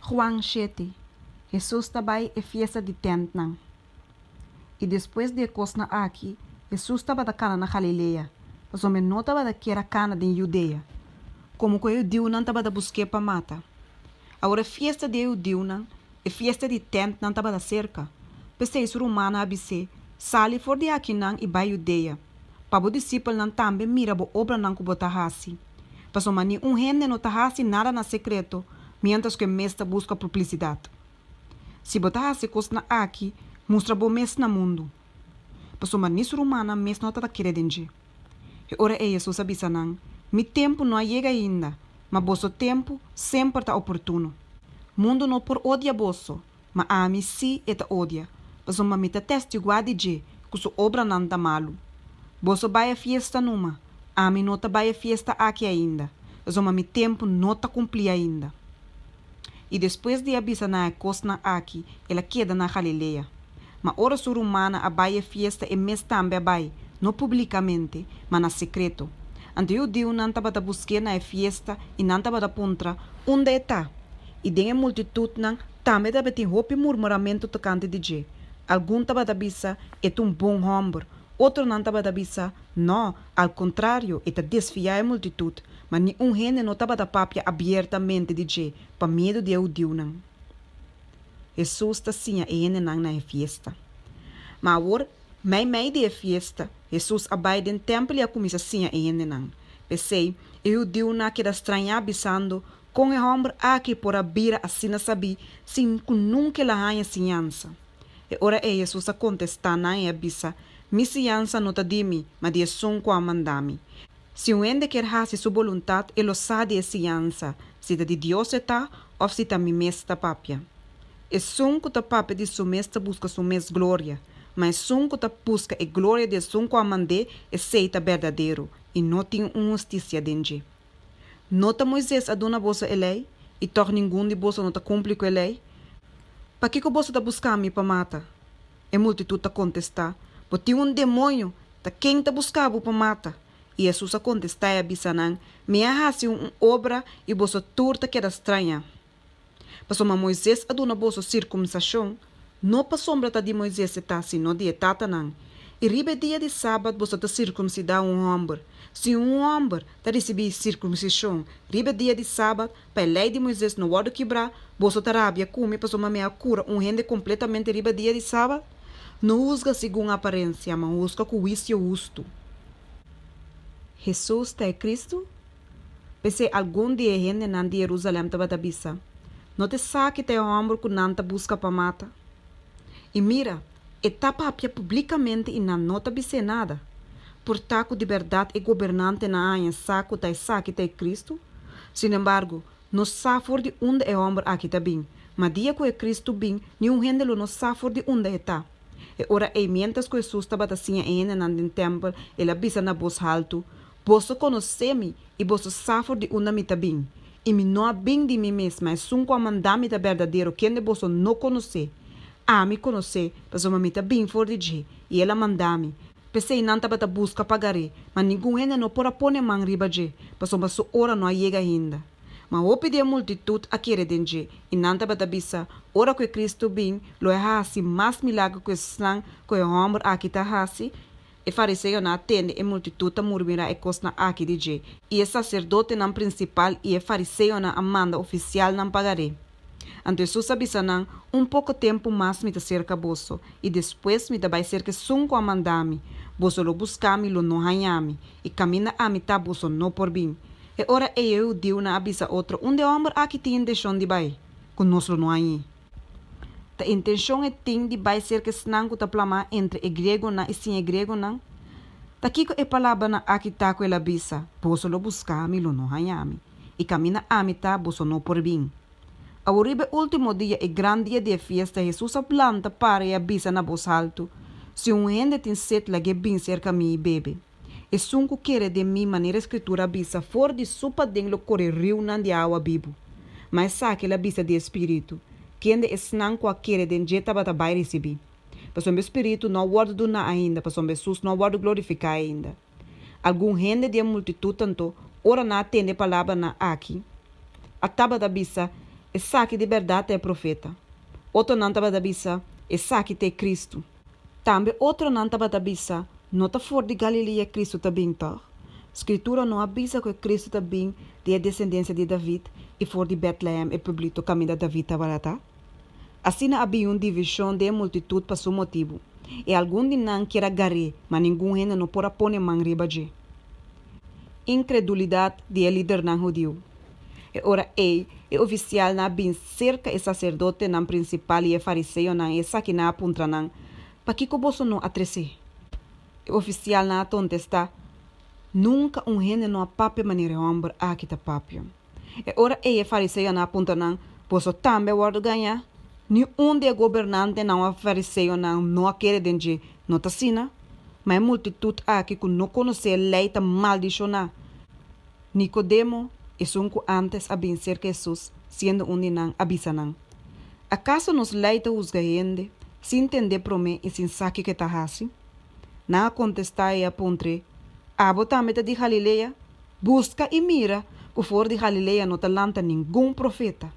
Juan shete, Hesus ta bai e fiesta di tèntnan. I despues di e kosnan aki, Hesus tabata kana na Galilea, pasobra e no tabata kier a kana den Judea, komo ku e hudiunan tabata busk'é pa mata. Awor e fiesta di e hudiunan, e fiesta di tèntnan tabata serka. P'esei su rumannan a bis'é, Sali for di akinan i bai Judea, pa bo disipelnan tambe mira bo obranan ku bo ta hasi. Pasobra ni un hende no ta hasi nada na sekreto miéntras ku e mes ta buska publisidat. Si bo ta hasi e kosnan aki, mustra bo mes na mundu. Pasobra ni su rumannan mes no tabata kere den dje. E ora ei Hesus a bisa nan, Mi tempu no a yega ainda, ma boso tempu semper ta oportuno. Mundu no por odia boso, ma ami sí e ta odia, pasobra mi ta testiguá di dje ku su obranan ta malu. Boso bai e fiesta numa, ami no ta bai e fiesta aki ainda, pasobra mi tempu no ta kumplí ainda. I despues di a bisa nan e kosnan aki, el a keda na Galilea. Ma ora su rumannan a bai e fiesta e mes tambe a bai, no publikamente, ma na sekreto. Anto e hudiunan tabata busk'é na e fiesta i nan tabata puntra, Unda e ta? I den e multitutnan tambe tabatin hopi murmuramentu tokante di dje. Algun tabata bisa, E ta un bon hòmber. Otronan tabata bisa, Nò, al kontrario, e ta desfiá e multitut. Ma niun hende no tabata papia abiertamente di dje pa miedu di e hudiunan. Hesus ta siña e hendenan na e fiesta. Ma awor, meimei di e fiesta, Hesus a bai den tèmpel i a kuminsá siña e hendenan. P'esei, e hudiunan a keda strañá bisando, Kon e hòmber aki por a bira asina sabí sin ku nunka el a haña siñansa? E ora ei Hesus a kontestá nan i a bisa, Mi siñansa no ta di mi, ma di esun ku a manda mi. Si un hende kier hasi su boluntat, e lo sa di e siñansa, si ta di Dios e ta òf si ta mi mes ta papia. Esun ku ta papia di su mes ta buska su mes gloria, ma esun ku ta buska e gloria di esun ku a mand'é, esei ta berdadero, i no tin un hustisia den dje. No ta Moises a duna boso e lei, i tòg ningun di boso no ta kumpli ku e lei? Pakiko boso ta buska mi pa mata? E multitut ta kontestá, Bo tin un demoño! Ta ken ta buska bo pa mata? I Hesus a kontestá i a bisa nan, Mi a hasi un obra i boso tur ta keda strañá. Pasobra Moises a duna boso sirkumsashon, no pasobra ta di Moises e ta, sino di e tatanan. I riba e dia di sabat boso ta sirkumsidá un hòmber. Si un hòmber ta risibí sirkumsishon riba e dia di sabat, pa e lei di Moises no wòrdu kibrá, boso ta rabia ku mi pasobra mi a kura un hende kompletamente riba dia di sabat? No husga segun aparensia, ma husga ku huisio hustu. Hesus ta e Kristu? P'esei algun di e hendenan di Herusalèm tabata bisa, No ta esaki ta e hòmber ku nan ta buska pa mata? I mira, e ta papia publikamente i nan no ta bis'é nada. Por ta ku di bèrdat e gobernantenan a haña sa ku ta esaki ta e Kristu? Sinembargo, nos sa for di unda e hòmber aki ta bin, ma dia ku e Kristu bin, niun hende lo no sa for di unda e ta. E ora ei, miéntras ku Hesus tabata siña e hendenan den tèmpel, el a bisa na bos haltu, Boso konosé mi i boso sa for di unda mi ta bin. I mi no a bin di mi mes, ma esun ku a mandá mi ta berdadero, kende boso no konosé. Ami konosé, pasobra mi ta bin for di dje, i el a mandá mi. P'esei nan tabata buska pa gar'é, ma ningun hende no por a pone man riba dje, pasobra su ora no a yega ainda. Ma hopi di e multitut a kere den dje, i nan tabata bisa, Ora ku e Kristu bin, lo e hasi mas milager ku esnan ku e hòmber aki ta hasi? E fariseonan a tende e multitut ta murmurá e kosnan aki di dje, i e saserdotenan prinsipal i e fariseonan a manda ofisialnan pa gar'é. Anto Hesus a bisa nan, Un poko tempu mas mi ta serka boso, i despues mi ta bai serka esun ku a manda mi. Boso lo buska mi, lo no haña mi, i kaminda ami ta boso no por bin. E ora ei e hudiunan a bisa otro, Unda e hòmber aki tin intenshon di bai, ku nos lo no hañ'é? Ta intenshon e tin di bai serka esnan ku ta plamá entre e griegonan i sin e griegonan? Ta kiko e palabranan aki ta ku el a bisa, Boso lo buska mi, lo no haña mi, i kaminda ami ta, boso no por bin? Awor riba e último dia, e gran dia di e fiesta, Hesus a planta para i a bisa na bos haltu, Si un hende tin set, lag'é bin serka mi i bebe. Esun ku kere den mi, manera e Skritura a bisa, for di su paden lo kore riunan di awa bibu. Ma esaki el a bisa di e Spiritu, kende esnan ku a kere den dje tabata bai risibí. Pasobra e Spiritu no a wòrdu duná ainda, pasobra Hesus no a wòrdu glorifiká ainda. Algun hende di e multitut anto, ora nan a tende e palabranan aki, a tabata bisa, Esaki di bèrdat ta e Profeta. Otronan tabata bisa, Esaki ta e Kristu. Tambe otronan tabata bisa, No ta for di Galilea e Kristu ta bin, tòg? Skritura no a bisa ku e Kristu ta bin di e desendensia di David i for di Bètlehèm, e pueblito kaminda David tabata? Asina a bin un divishon den e multitut pa su motibu, i algun di nan kier a gar'é, ma ningun hende no por a pone man riba dje. Inkredulidat di e lidernan hudiu. E ora ei, e ofisialnan a bin serka e saserdotenan prinsipal i e fariseonan i esakinan a puntra nan, Pakiko boso no a tres'é? E ofisialnan a kontestá, Nunka un hende no a papia manera e hòmber aki ta papia. E ora ei e fariseonan a puntra nan, Boso tambe a wòrdu gañá? Ni un di e gobernantenan òf fariseonan no a kere den dje, no ta asina? Ma e multitut aki ku no konosé e lei ta maldishoná. Nikodemo, esun ku ántes a bin serka Hesus, siendo un di nan, a bisa nan, Akaso nos lei ta husga hende sin tend'é promé i sin sa kiko e ta hasi? Nan a kontestá i a puntr'é, Abo tambe ta di Galilea? Buska i mira ku for di Galilea no ta lanta ningun profeta.